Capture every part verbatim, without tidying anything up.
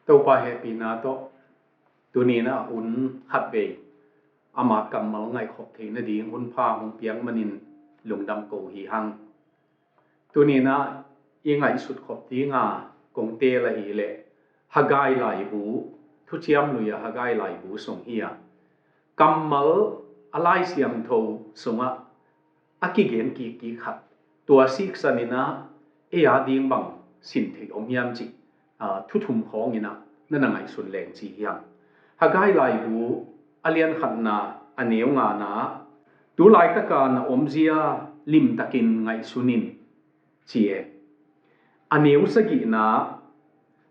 Topa hehpihna tawh tuni-in a hun khatvei ama kammal ngaihkhop theih nading hun pha hong piak manin lungdam ko hi hang. Tuni-in i ngaihsut khop dinga kong teel ahih leh Haggai laibu, Thuciam Lui-a Haggai laibu sung hi a, kammal a Lai Siangtho sungah a kigen kikkik khat, tua siksan in ei a ding bang sin theih om hiam cih, aa, thu thum khawng in na na ngaihsun leng ci hi hang. Haggai laibu a lian khatna a neu ngana, tu laitaka na omzia limtakin ngaihsun in, ci e. A neu sagihna,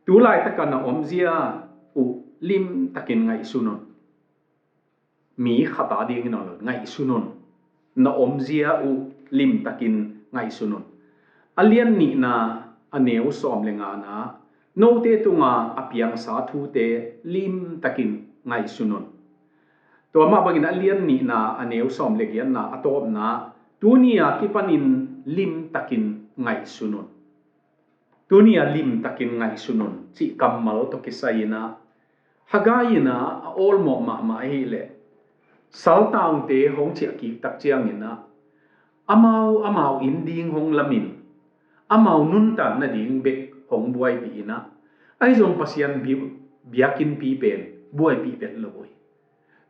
tu laitaka na omzia uh limtakin ngaihsun un. Mi khat a dingin ong lo, ngaihsun un. Na omzia uh limtakin ngaihsun un. A lian nihna a neu sawm le ngana, note tunga a piangsa thute limtakin ngaihsun un. Tua mah bangin a lian nihna a neu sawm le giatna a tawpna, tuni a kipanin limtakin ngaihsun un. Tuni a limtakin ngaihsun un cih kammal tawh kisai in Haggai in a awlmawh mahmah ahih leh, saltangte hong ciah kik tak ciangin amau amau inn ding hong lamin, amau nuntak nading bek hong buaipih in, ahi zong Pasian bi-, biakinnpi pen buaipih vet lo uh hi.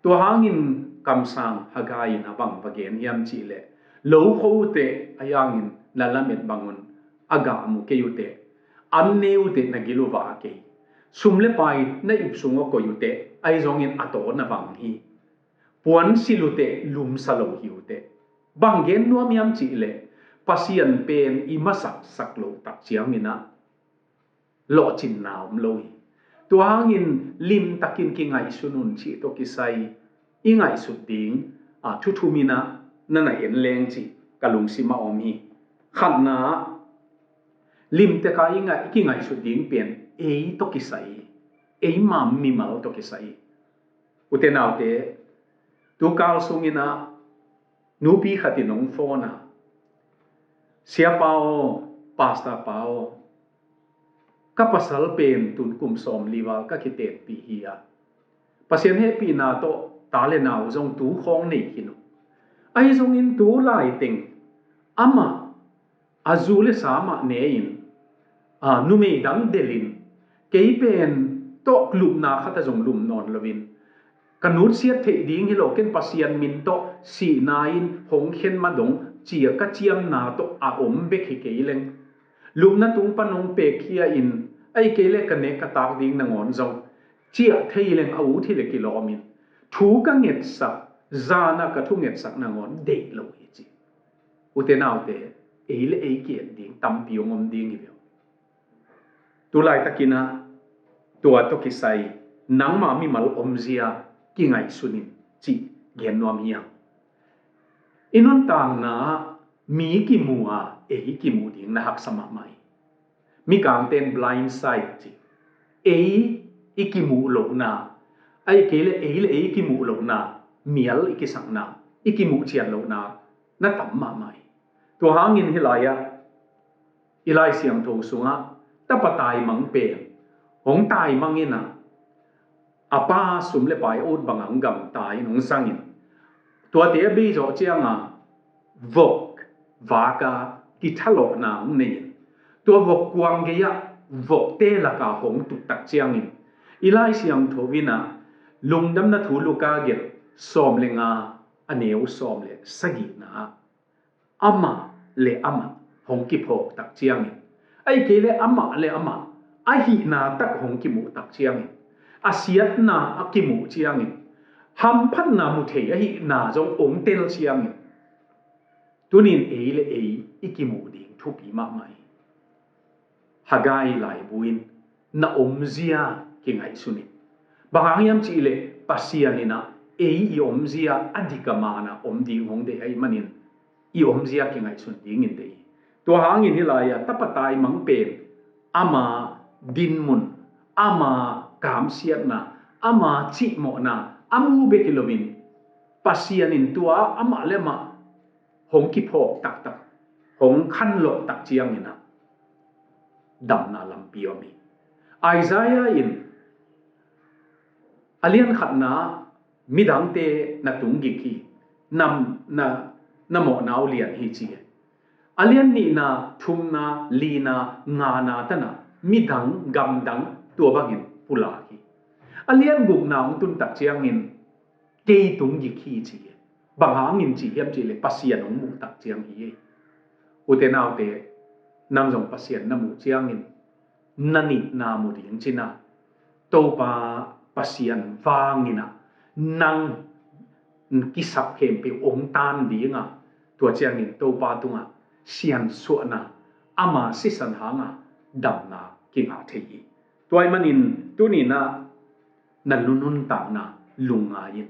Tua hangin kamsang Haggai in bang va gen hiam cih leh, lo khote a yangin na lamet bang un, a gah mu kei uh teh, an ne uh teh na gil uh va kei, sum le pai na ip sung uh koih uh teh, ahi zongin a taw na vang hi. Puan sil uh teh, lum sa lo hi uh teh. Bang gen nuam hiam cih leh, Pasian pen i masak sak loh tak ciangin lawhcinna om lo hi. Tua hangin limtakin kingaihsun un cih tawh kisai i ngaihsut ding, aa, thu thum in na na en leng cih ka lungsim ah om hi. Khatna, limtakin i ngai-, kingaihsut ding pen ei tawh kisai hi. Eima mimal tawh kisai hi. Ute naute, tukal sungin nupi khat in hong phone a, "Siapa aw, Pastor pa aw, ka pasal pen tun kum sawmli val ka kitenpih hi a, Pasian hehpihna tawh ta le nau zong tu khawng nei khin uh. Ahi zongin tu laiteng amah a zu le sa mah ne-in, aa, numei dang delhin, kei pen tawh lupna khat ah zong lum nawn loin, ka nutsiat theih ding hi lo, ken Pasian min tawh sihna in hong khen ma dong, ci-a ka ciamna tawh a om bek hi kei leng, lupna tung pan hong pekkhia in, ahih kei leh ka nek ka tak ding nangawn zong ciah thei leng a ut hi leh kilawmin, thu ka ngetsak, zan a ka thu ngetsak nangawn deih lo hi," ci. Ute naute, ei le ei ki-et ding tampi hong om ding hi ve. Tu laitakin tua tawh kisai nangma mimal omzia kingaihsun in cih gen nuam hi hang. I nuntakna mi kimu a, ei kimu ding na haksa mahmah hi. Mikangte in blind side ci. Ei i kimuh lohna, ahih kei leh ei le ei i kimuh lohna, mial i kisakna, i kimuh cian lohna na tam mahmah hi. Tua hangin hih lai-ah, i Lai Siangtho sungah tapa taimang pen hong taimang in a, a pa sum le pai a ut bangin gamta in hong zangin, tuate a bei zawh ciangin vok, vak a kithalawhna hong nei in, tua vok kuang gei-ah vokte lakah hong tut tak ciangin, i Lai Siangtho in a, Lungdamna Thu Luka gelh sawm le nga, a neu sawm le sagihna ah, amah le amah hong kiphawk tak ciangin, ahih kei leh amah le amah a hihna tak hong kimuh tak ciangin, a siatna a kimuh ciangin, hamphatna mu thei ahihna zong hong tel ciangin, tunin ei le ei i kimuh ding thupi mahmah hi. Haggai laibu in na omzia kingaihsun in. Bang hang hiam cih leh Pasian in a, ei i omzia a dik a man a om ding hong deih ahih manin i omzia kingaihsun dingin deih hi. Tua hangin hih lai-ah tapa taimang pen ama dinmun, ama kamsiatna, ama cihmawhna a mu bek hi loin, Pasian in tua amah le amah hong kiphawk taktak, hong khanlawh tak ciangin a, damna lampi om hi. Isaiah in A lian khatna, midangte na tung gik hi, na, na, na mawhna uh lian hi ci hi. A lian nihna, thumna, lina, ngana tana midang gamdang tua bangin pulak hi. A lian gukna hong tun tak ciangin kei tung gik hi ci hi. Bang hangin ci hiam cih leh Pasian hong muh tak ciang hi. Ute naute, nang zong Pasian na muh ciangin na nihna mu ding cina, Topa Pasian vangina nang kisap khempeuh hong tan dinga, tua ciangin Topa tunga siansuahna, ama sisan hanga damna kingah thei hi. Tua ahih manin tunina na nuntakna lungngai in,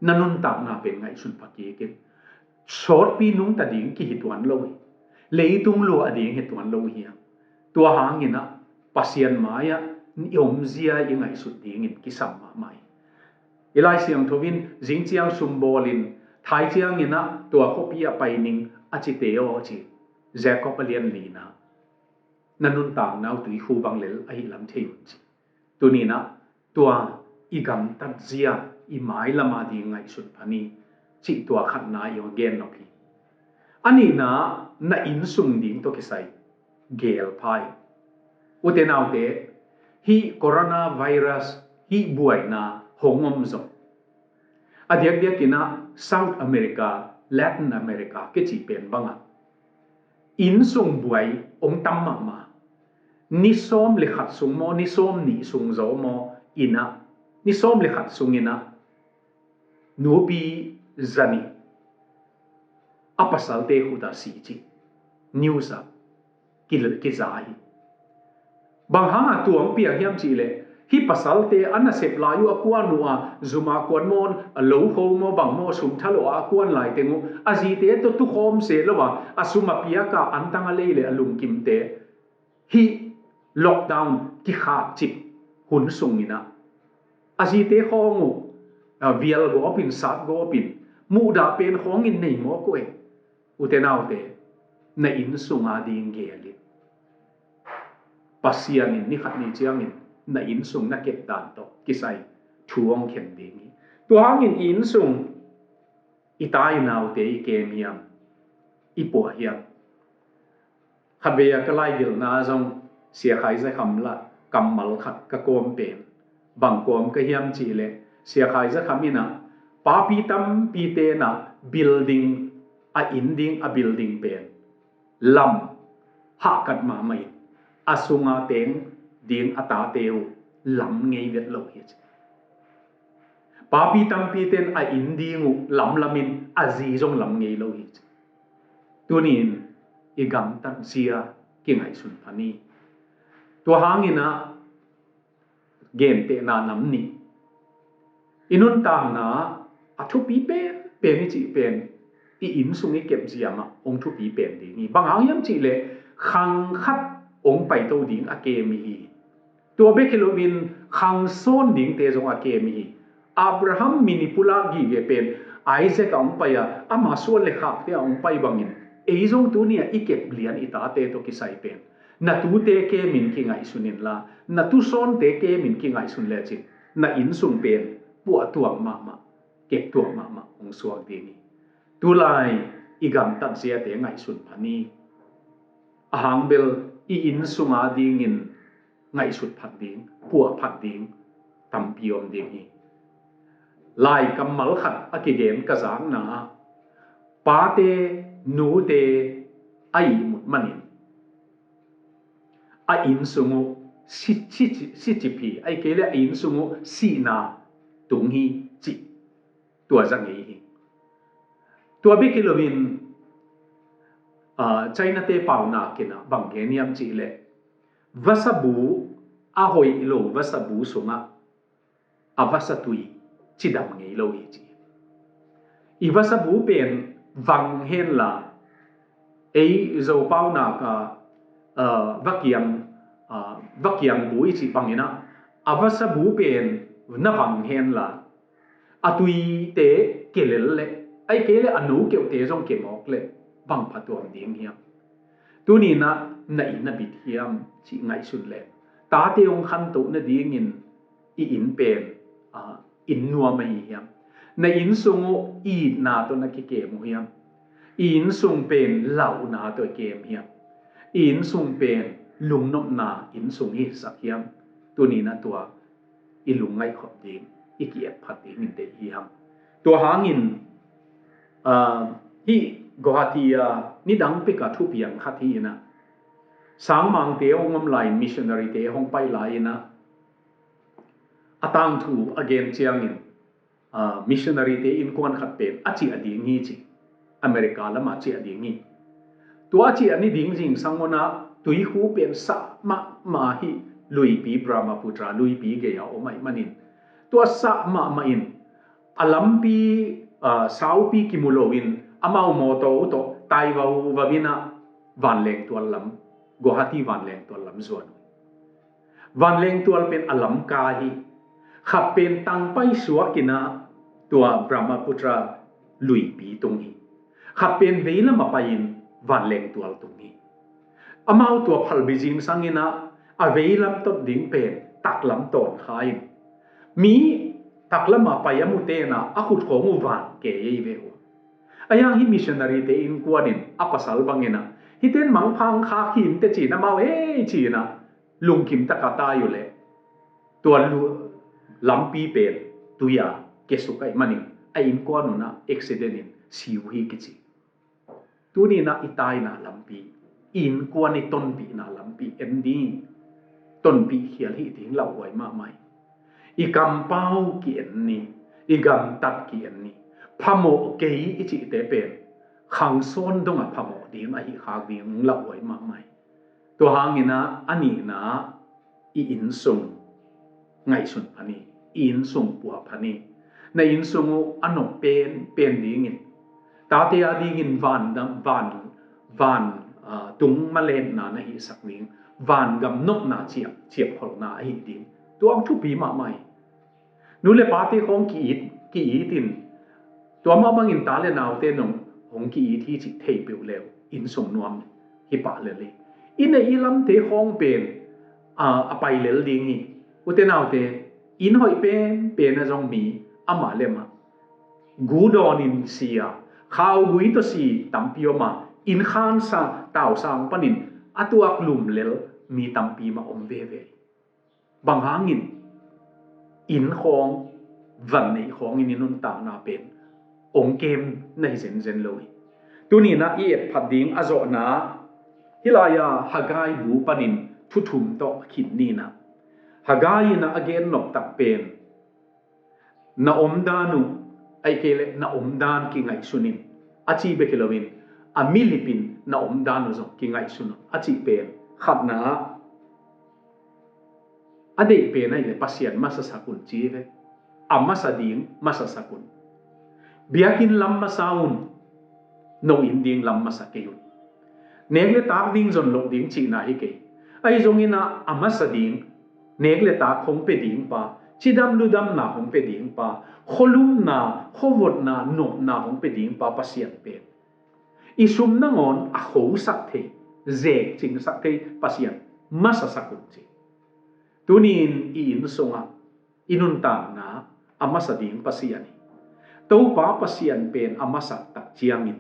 na nuntakna pen ngaihsun pha kik in. Sawtpi nungta ding kihi tuan lo hi. Leitung luah ding hi tuan lo hi. Tua hangina Pasian mai-ah i omzia i ngaihsut dingin kisam mahmah hi. I Lai Siangtho in zing ciang sum bawlin thai ciangina tua khuapi ah pai ning a cite aw ci. Jacob a lian lina, na nuntakna uh tuikhu bang lel ahi lam thei un ci. Tunina tua i gamtat zia i mailama ding ngaihsun pha ni cih tua khatna i hong gen nop hi. A nihna, na innsung ding tawh kisai geel pha hi. Ute naute, hih coronavirus hih buaina hong om zong a diakdiakinah South America, Latin America kici pen bangah innsung buai hong tam mahmah. Ni sawm le khat sung maw, ni sawm nih sung zaw maw, inah, ni sawm le khat sunginah nupi zanih a pasalte khutah si cih news ah ki, kiza hi. Bang hanga tua hong piang hiam cihleh, hih pasalte a nasep lai uh a kuan uh a, zuma kuan maw, a lo kho maw, bang maw, sum thalawh a kuan lai teng uh a zite tawh tukhawm se lo a, a sum a piaka antang a lei le a lungkimte hih lockdown kikhak cip hun sunginah a zite khawng uh, a, vial gawpin, sat gawpin, muhdah pen khawngin nei mawk uh e. Ute naute, na inn sunga ding geel in. Pasian in ni khat ni ciangin na inn sung na kep dan tawh kisai thu hong khen ding hi. Tua hangin i inn sung i ta i naute i kem hiam, i puah hiam? Khatvei a ka laigelhna zong Sia Khai Za Kham lah kammal khat ka kawm pen bang kawm ka hiam cihleh, Sia Khai Za Kham inah papi tampi tenah building, a inn ding a building pen lam hahkat mahmah in a sunga teng ding a tate uh lam ngei vet lo hi ci. Papi tampi ten a inn ding uh lamlamin a zi zong lam ngei lo hi ci. Tunin i gamtat zia kingaihsun pha ni. Tua hanginah gentehna nam nih, i nuntakna a thupi penpen i cih pen i inn sung i kepzia mah hong thupi pen ding hi. Bang hang hiam cihleh khang khat hong paito ding a kem hi. Tua bek hi loin khang sawn dingte zong a kem hi. Abraham min i pulak gige pen Isaac a hong pai a, ama suan le khakte a hong pai bangin ei zong tuni a i kep lian i tate tawh kisai pen na tute kemin kingaihsun inla, na tusawnte kemin kingaihsun lecin na inn sung pen puah tuak mahmah, kep tuak mahmah hong suak ding hi. Tulai i gamtat ziate ngaihsun pha ni. A hangbel i inn sunga dingin ngaihsut phat ding, puah phat ding tampi om ding hi. Lai kammal khat a kigen ka zakna ah, pate nute a ihmut manin a inn sung uh si, si, si, sicip hi, ahih kei leh a inn sung uh sihna tung hi cih tua za ngei hi. Tua bek hi loin, ah, China-te paunak inah bang gen hiam cihleh, vasabu, a hoih lo vasabu sungah a vasatui cidam ngei lo hi ci. I vasabu pen vang henla, ei Zo paunak a, ah, vakiang, ah, vakiang bu i cih banginah a vasabu pen na vang henla, a tuite kelel leh, ahih kei leh a no keuhte zong kemawk leh bang phatuam ding hiam? Tuninah na inn a bit hiam cih ngaihsun leh, tate hong khantoh nadingin i inn pen ah, inn nuam ahi hiam? Na inn sung uh itna tawh na kikem uh hiam? I inn sung pen lauhna tawh i kem hiam? I inn sung pen lungnopna inn sung hi sak hiam? Tuni-in ah tua i lungngaih khop ding, i ki-et phat dingin deih hi hang. Tua hangin, ah, hih Guwahati ah nidang pek a thupiang khat hi-in ah, sangmangte hong om lai-in, missionary-te hong pai lai-in ah, a tangthu a gen ciangin, ah, missionary-te innkuan khat pen a ciah ding hi ci. America lamah ciah ding hi. Tua a ciah ni ding zingsang un ah tuikhu pen sah mahmah hi, luipi Brahmaputra luipi gei-a om ahih manin. Tua sah mahmah in a lampi, ah, saupi kimu loin amau mawtaw uh tawh tai vauvau in ah vanleng tual lam, Guwahati vanleng tual lam zuan uh. Vanleng tual pen a lam ka hi. Khat pen tangpai suak in ah tua Brahmaputra luipi tung hi. Khat pen veilam a pai-in vanleng tual tung hi. Amau tua phalbi zingsang in ah a veilam tot ding pen taklam tawn kha in, mi taklam a pai a mute in ah a khut khawng uh van kei ei ve uh. Ahi hang hih missionary-te innkuan in a pasal bang in ah, hihte in mangpha hong khak hi inteh ci-in amau ei ci-in ah lungkim tak a tai uh leh, tua lu-, lampi pen tui-a kiasuk ahih manin a innkuan un ah accident in si uh hi kici. Tuni-in ah i taina lampi, i innkuan i tonpihna lampi en ni. Tonpih khial hi ding lauhuai mahmah hi. I kampau ki-en ni, i gamtat ki-en ni. Phamawh kei i cihte pen khangsawn dong a phamawh ding ahi khak ding lauhuai mahmah hi. Tua hangin ah a nihna ah i inn sung ngaihsun pha ni, i inn sung puah pha ni. Na inn sung uh a nop penpen dingin, tate a dingin van dam, van, van, ah, tung malepna na hihsak ding, vangam nopna ciap, ciapkholhna ahi ding. Tua hong thupi mahmah hi. Nu le pate khawng ki-it, ki-it in, tua mah bangin ta le naute nong hong ki-it hi cih thei peuh leu, inn sung nuam hi pah lel hi. I neih i lamte khawng pen, a, a pai lel ding hi. Ute naute, inn hoih penpen ah zong mi amah le mah gu dawnin si a, khaugui tawh si tampi om a, inn khansa tausang panin a tuak lum lel mi tampi mah om veve hi. Bang hangin inn khawng, van neih khawngin i nuntakna pen hong kem na hi zenzen lo hi. Tuni-in ah i etphat ding a zawhna, hih lai-a Haggai bu panin thu thum tawh khin ni-in ah, Haggai in ah a gen noptak pen, na omdan uh, ahih kei leh na omdan kingaihsun in, a ci bek hi loin, a milipin na omdan uh zong kingaihsun un, a cih pen khatna ah, a deih pen ahih leh Pasian masasak un ci ve. A masa ding masasak un. Biakinn lam masa un, no inn ding lam masa kei un. Nek le tak ding zon loh ding cihna hi kei. Ahi zongin ah a masa ding, nek le tak hong pia ding pa, cidam ludamna hong pia ding pa, khualumna, khuavotna, nopna hong pia ding pa Pasian pen, i sum nangawn a khosak thei, zekcingsak thei Pasian masasak un ci. Tuni-in i inn sungah, i nuntakna a masa ding Pasian hi. Topa Pasian pen a masak tak ciangin,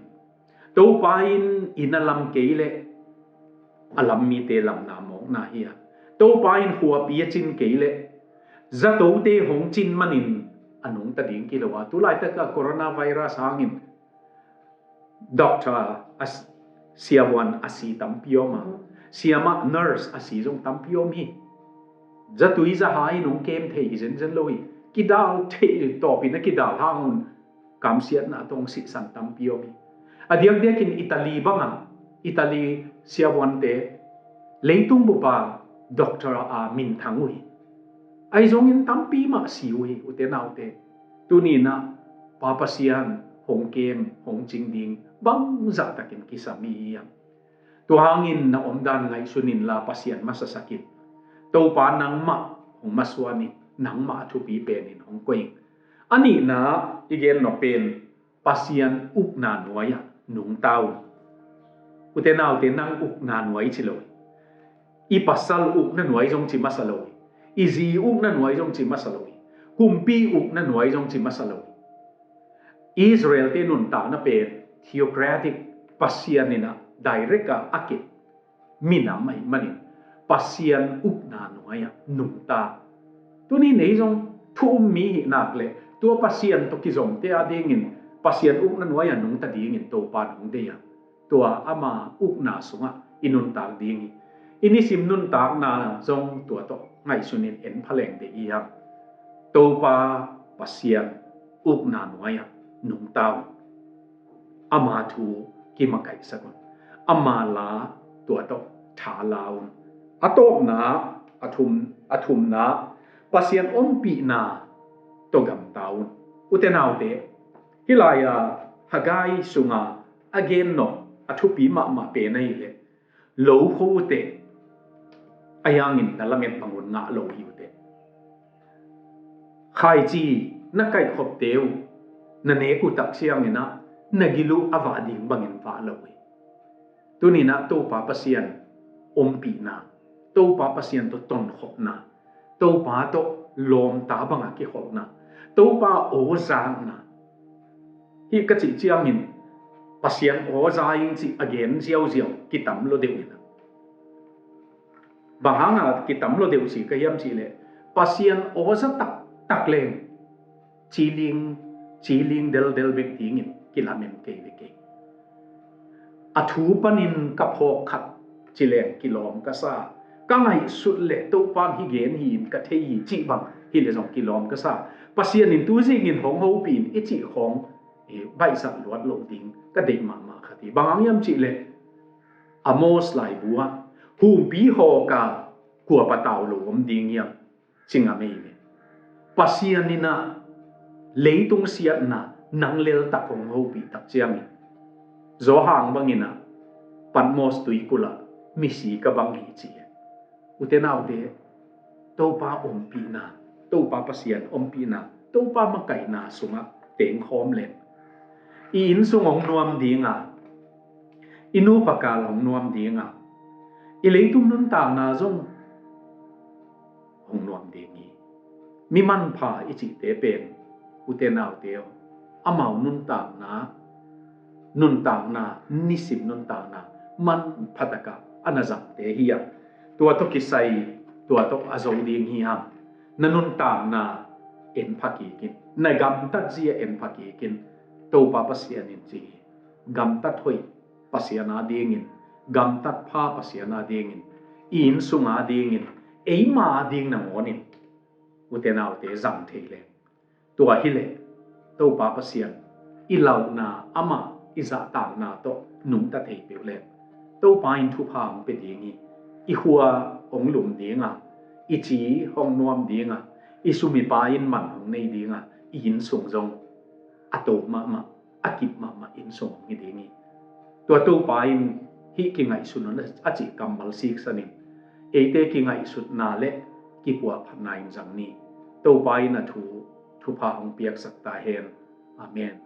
Topa in inn a lam kei leh a lam mite lamna mawkna hi a, Topa in khuapi a cin kei leh zatote hong cin manin a nungta ding kilo a, tu laitak a coronavirus hangin doctor a s-, siavuan a si tampi om a, siamah, nurse a si zong tampi om hi. Zatui zahai in hong kem thei hi zenzen lo hi. Kidal thei tawpin a kidal hang un kamsiatna tawh hong sihsan tampi om hi. A diakdiakin Italy bang a, Italy siavuante leitung bup a doctor a minthang uh hi. Ahi zongin tampi mah si uh hi, ute naute. Tuni-in ah Pa Pasian hong kem, hong cing ding bangzah takin kisam i hi hiam? Tua hangin na omdan ngaihsun inla Pasian masasak in. Topa nangmah hong masuan in, nangmah a thupi penin hong koih in. A nihna i gen nop pen Pasian ukna nuai-ah nungta un. Ute naute, nang ukna nuai ci lo hi. I pasal ukna nuai zong ci masa lo hi. I zi ukna nuai zong ci masa lo hi. Kumpi ukna nuai zong ci masa lo. Israel-te nuntakna pen theocratic, Pasian in a direct a a kep minam ahih manin Pasian ukna nuai-ah nungta. Tuni nei zong thu um mi hih nak leh tua Pasian tawh kizomte adingin Pasian ukna nuai-ah nungta dingin Topa nung deih a, tua ama ukna sungah i nuntak ding hi. I nisim nuntakna zong tua tawh ngaihsunin en pha leng deih hi hang. Topa Pasian ukna nuai-ah nungta un. Ama thu kimakaihsak un. Ama la tua tawh thala un. A tawpna, a thum, a thumna, Pasian ompihna tawh gamta un. Ute naute, hih lai-a Haggai sunga a gen nop a thupi mahmah pen ahih leh, lo kho uh teh, a hiangin na lamet bang un ngah lo hi uh teh. Khaici na kaihkhopte uh na nek uh tak ciangin ah na gil uh a vah ding bangin vah lo hi. Tuni-in ah Topa Pasian ompihna, Topa Pasian tawh tonkhopna, Topa tawh lawmta banga kikholhna, Topa aw zakna. Hih ka cih ciangin Pasian aw za ing cih a gen ziauziau kitam lo deuh in ah. Bang hanga kitam lo deuh ci ka hiam cih leh, Pasian aw za taktak leng ciling, ciling deldel bek dingin kilamen kei ve kei. A thu panin ka phawk khat ci leng kilawm ka sa. Ka ngaihsut leh Topa'n hih gen hi-in ka thei hi cih bang hi leh zong kilawm ka sa. Pasian in tu zingin hong hopih in i cih khawng, eh, baihsak luat loh ding ka deih mahmah khat hi. Bang hang hiam cih leh, Amos laibu ah, humpi hawka kua patau lo om ding hiam, ci ngam ei ve. Pasian in ah leitung siatna nang leltak hong hopih tak ciangin, Johan bangin ah Patmos tuikulh ah misi ka bang hi ci hi. Ute naute, Topa ompihna, Topa Pasian ompihna, Topa makaihna sungah tengkhawm leng, i inn sung hong nuam dinga, i nupa kal hong nuam dinga, i leitung nuntakna zong hong nuam ding hi. Mi manpha i cihte pen, ute naute aw, amau nuntakna, nuntakna, nisim nuntakna manpha takah a na zangte hi a, tua tawh kisai, tua tawh a zo ding hi hang. Na nuntakna en pha kik in, na gamtat zia en pha kik in. Topa Pasian in ci hi, gamtat hoih Pasian adingin, gamtat pha Pasian adingin, i inn sung adingin, eima ading nangawnin, ute naute, zang thei leng. Tua hi leh Topa Pasian i lauhna, amah i zahtakna tawh nungta thei peuh leng, Topa in thupha hong pia ding hi. I khua hong lum dinga, i ci hong nuam dinga, i sum i pai in man hong nei dinga, i inn sung zong a to mahmah, a kip mahmah inn sung hong hi ding hi. Tua Topa in hih kingaihsun un a cih kammal siksanin, eite kingaihsutna le kipuahphatna in zang ni. Topa in a thu, thupha hong piaksak ta hen. Amen.